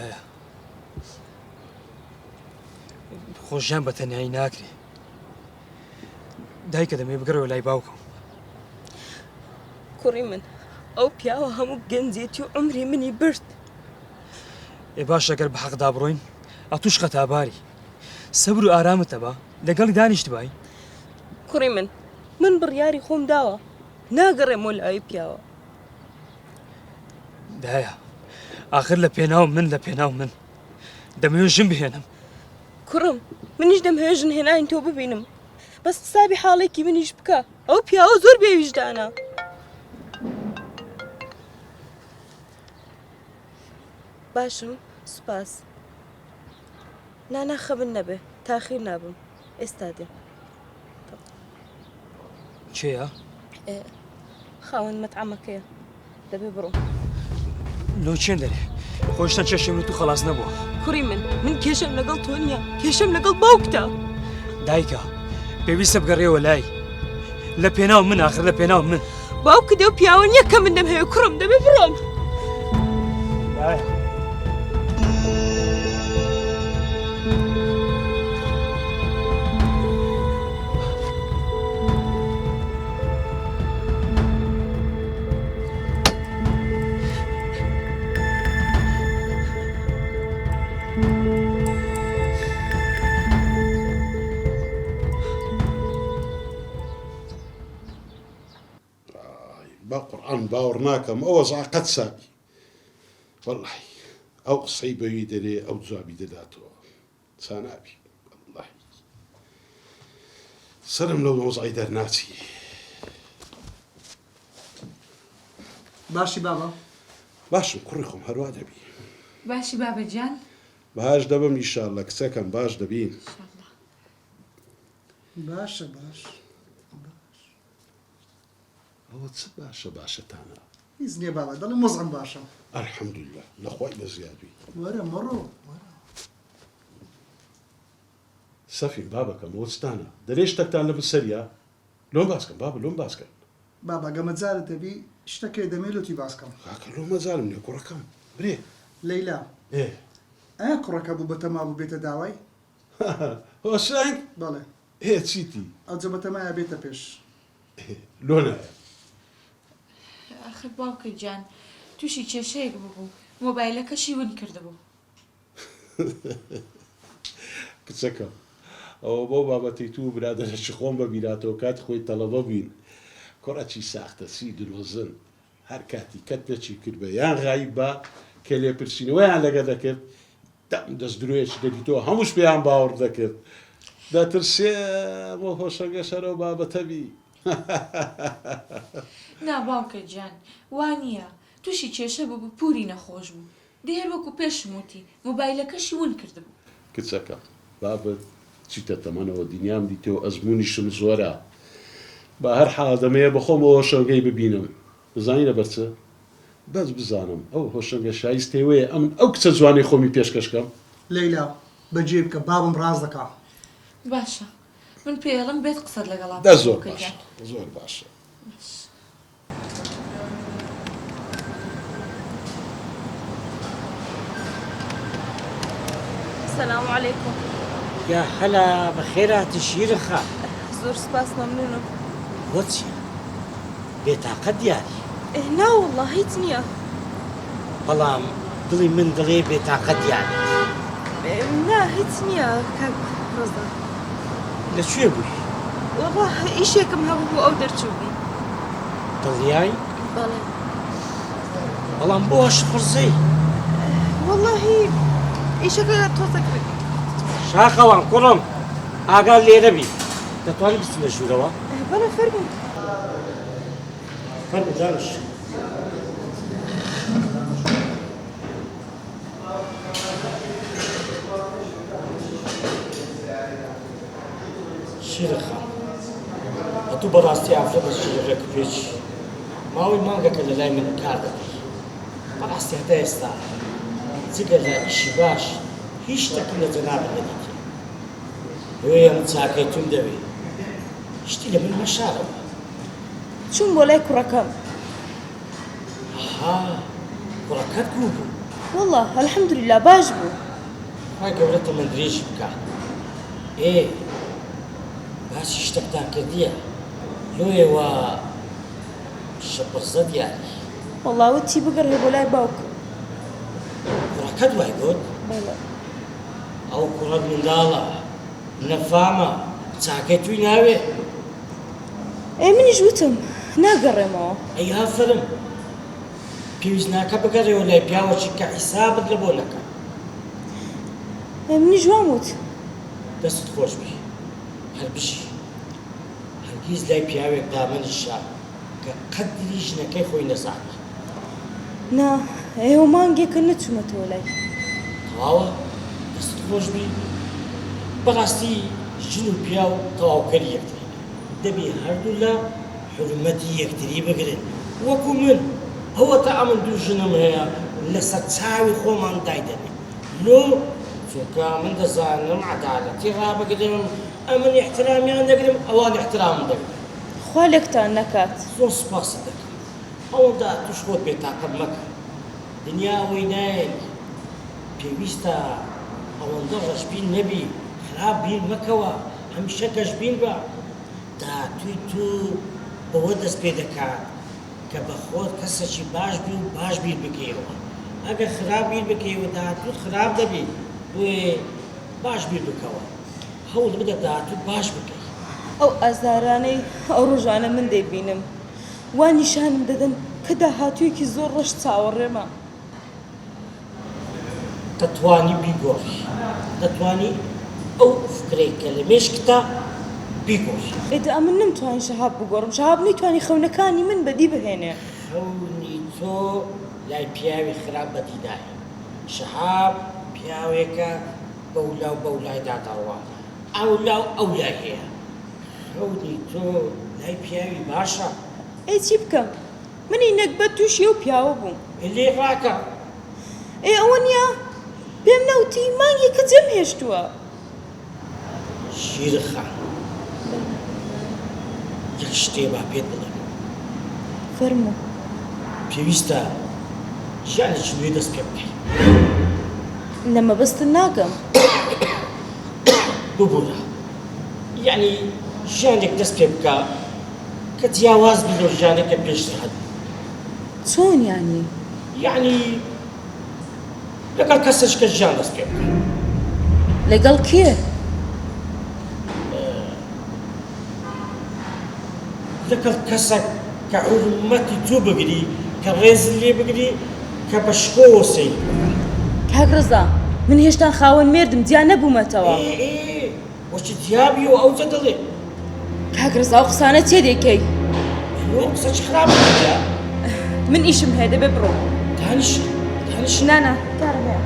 دایە خۆ ژیان بە تەنیایی ناکرێ. دایکە دەمەوێ بگەڕێوە لای باوکم. کوڕی من ئەو پیاوە هەموو گەنجێتی و عومری منی برد. ئێ باشە گەر بە حەقدا بڕۆین ئەتوش خەتاباری. سەبر و ئارامت هەبا لەگەڵی دانیشتبای. کوڕی من من بڕیاری خۆم داوە ناگەڕێمەوە لای پیاوە. دایە ئاخر لە پێناو من لە پێناو من دەمەوێت ژن بهێنم. کوڕم منیش دەمهەوێت ژن هێنانی تۆ ببینم بەس حسابی حاڵێکی منیش بکە ئەو پیاوە زۆر بێ ویژدانە. باشم سوپاس. نا نا خەمت نەبێ تاخیر نابم ئێستا دێم. کێیە؟ خاوەن مەتعەمەکەیە دەبێ بڕۆم. لۆ چێن دەرێ خۆشتان چێشی من تو خەڵاس نەبووە. کوڕی من من کێشەم لەگەڵ تۆ نییە کێشەم لەگەڵ باوکتە. دایکە پێویستە بگەڕێوە لای لە پێناو من ئاخر لە پێناو من. باوکت ئەو پیاوە نییە کە من دەمهەوێ کوڕم دەبێ بڕۆم. دایە. بە قورعان باوەڕ ناکەم ئەو وەزعە قەت سابی وەڵی ئەو قسەی بەوی دەرێ ئەو جوابی دەداتەوە سانابی وەڵی سەرم لەو وەزعی دەرناچی. باشی بابە؟ باشم کوڕی خۆم هەروا دەبی. باشی بابە گیان؟ باش دەبم ئیشاڵلە کچەکەم باش دەبین. باشە باش باش. ئەوە چ باشە باشەتانە؟ هیچ نیە بابە دەڵێم وەزعم باشە. الحمدللە لە خوای بە زیاد بی. وەرە مەڕۆ وەرە. سەفین بابەکەم ئەوە چتانە دەرێ شتەکتان لە بسەریە لۆم باس کەن بابە لۆم باس کەن. بابە گە مەجالت هەبی شتەکێ دەمێ لۆتی باس کەم. کاکە لۆ مەجالم نیە کوڕەکەم برێ. لەیلا ئێ. ئایا کوڕەکە بوو بەتەما بوو بێتە داوای؟ هۆشەنگ؟ بەڵێ. ئێ چیتی؟ ئەوجە بەتەمایە بێتە پێش. لۆ نایە؟ ئاخر باوکە گیان تووشی کێشەیەک ببوو مۆبایلەکەشی ون کردبوو. کچەکەم ئەوە بەو بابەتەی تو و برادەرەکی خۆم بە بیراتەوە کاتی خۆی تەڵەبە بووین کوڕەکی ساختەچی درۆزن هەر کاتی کەتنەکی کردبا یان غایب با کە لێپرسینەوەیان لەگە دەکرد دەم دەست درۆیەکی دەدیتەوە هەمووش پێیان باوەڕ دەکرد دەترسێم و هۆشەنگە شەرەو بابەتە بی. نا باوکە گیان وا نییە تووشی کێشە ببوو پوری نەخۆش بوو دەی هەر وەکو پێشم وتی مۆبایلەکەشی ون کردبوو. کچەکەم بابت چیتە تەمەنەوە دنیام دیتەوە ئەزموونیشم زۆرە بە هەر حاڵ دەمەوێ بەخۆم ئەو هۆشەنگەی ببینم دەزانی لەبەر چ؟ بەس بزانم ئەو هۆشەنگە شایستەی وەیە ئەمن ئەو کچە جوانەی خۆمی پێشکەش کەم؟ لەیلا، بەجێی بکە بابم ڕاست دەکا. باشە من پێی ئەڵێم بێت قسەت لەگەڵا دە بکا زۆر باوکە باشە گیان. زۆر باشە. باش. سلام علیکم. یا هەلا بەخێرهاتی شیرن خان. زۆر سوپاس مەمنونم. بۆ چیە بێتاقەت دیاری؟ ئێ نا وەڵا هیچ نیە. بەڵام دڵی من دەڵێ بێتاقەت دیاریت. نا هیچ نیە کاک ڕەزا. لە کوێ بووی؟ وەڵا ئیشێکم هەبوو بۆ ئەو دەرچووبووم. دڵنیای؟ بەڵێ. بەڵام بۆ وا شپرزەی؟ وەڵاهی ئیشەکە تۆزێک. شاخەوان کوڕم ئاگات لێرە بی دەتوانی بچینە ژوورەوە؟ بەڵێ فەرموو. فەرموو دانیشە. شیرە خان ئەتوو بەڕاستی ئافرەتێکی ڕێک و پێکی ماوەی مانگەکە لە لای من کار دەکەی بەڕاستی هەتا ئێستا جگە لە ئیشی باش هیچ شتێکم لە جەنابت نەدیتیە بۆیە من چاکەی توم دەوێ شتی لە من مەشارەوە. چووم بۆ لای کوڕەکەم. ئەها کوڕەکەت گوو بوو. وەڵا الحمدللە باش بوو. خوای گەورە تەمەن درێژی بکا. ئێ باسی شتەکتان کردیە لۆیە وا شەپرزە دیاری. وەڵا وتی بگەڕێ بۆ لای باوکم. کوڕەکەت وای گوت؟ بەڵێ. ئەو کوڕەت منداڵە نەفامە چاکەی توی ناوێ. ئێ منیش وتم ناگەڕێمەوە. ئەی ئافەرم پێویست ناکا بگەڕێوە لای پیاوەکی کە حیسابت لەبۆ نەکا. ئێ منیش وام وت. دەستت خۆش بی هەر بژی. هەرگیز لای پیاوێک دامەنیشە کە قەدری ژنەکەی خۆی نەزانی. نا ئێوە مانگێکە نەچوومەتەوە لای. تەواوە دەستت خۆش بی بەڕاستی ژن و پیاو تەواوکەری یەکترین دەبی هەردوولا حورمەتی یەکتری بگرن وەکو من ئەوەتا ئەمن دوو ژنم هەیە لەسەر چاوی خۆمان دایدەنێم لۆ چونکە من دەزانم عەدالەتی ڕابگرم ئەمن ئیحترامیان دەگرم ئەوان ئیحترامم دەگرن. خوا لێکتان نەکات. زۆر سوپاست دەکەم ئەوەندە توش خۆت بێتاقەت مەکە دنیا ئەوەی نایەنی پێویستە ئەوەندە ڕەشبین نەبی خراپ بیر مەکەوە هەمیشە گەشبین بە داهاتووی تو بەوە دەست پێ دەکات کە بە خۆت کەسەکی باش بی و باش بیر بکەیەوە ئەگەر خراپ بیر بکەیەوە داهاتووت خراپ دەبی بۆیە باش بیر بکەوە هەوڵ بدە داهاتووت باش بکەی. ئەو ئازارانەی ئەو ڕۆژانە من دەیبینم وا نیشانم دەدەن کە داهاتوویەکی زۆر ڕەش چاوەڕێمە. دەتوانی بیگۆڕی، دەتوانی ئەو فکرەی کە لە مێشکتە بیگۆڕی. ئێ دە ئەمن نەمتوانی شەهاب بگۆڕم، شەهاب نەیتوانی خەونەکانی من بەدی بهێنێ. خەونی تۆ لای پیاوی خراپ بەدی نایەن، شەهاب پیاوێکە بەولا و بەولایدا دەڕوا، ئەولا و ئەولای هەیە، خەونی تۆ لای پیاوی باشە. ئەی چی بکەم؟ منی نەگبەت تووشی ئەو پیاوە بووم. ئێ لێی ڕاکە. ئێ ئەوە نییە پێم نەوتی مانگێکە جێم هێشتووە. شیرە خان یەک شتێ با پێت بڵێم. فەرموو. پێویستە ژیانێکی نوێ دەست پێ بکەی. لە مەبەستت ناگەم. ببورە یەعنی ژیانێک دەست پێ بکە کە جیاواز بی لەو ژیانەی کە پێشتر هەتبوو. چۆن یانی؟ یەعنی لەگەڵ کەسێک کە ژیان دەست پێ بکە. لەگەڵ کێ؟ لەگەڵ کەسەک کە حورمەتی تۆ بگری، کە ڕێزت لێ بگری، کە بە شکۆوە سەیرت بکا. کاک ڕەزا من هێشتان خاوەن مێردم جیا نەبوومەتەوە. ئێ ئێ وەکی جیا بیەوە ئەوجە دەڵێ. کاک ڕەزا ئەو قسانە چیە دەیکەی؟ لۆ قسە چ خراپە دەکا؟ من ئیشم هەیە دەبێ بڕۆم. دانیشە دانیشە. نا نا کارم هەیە.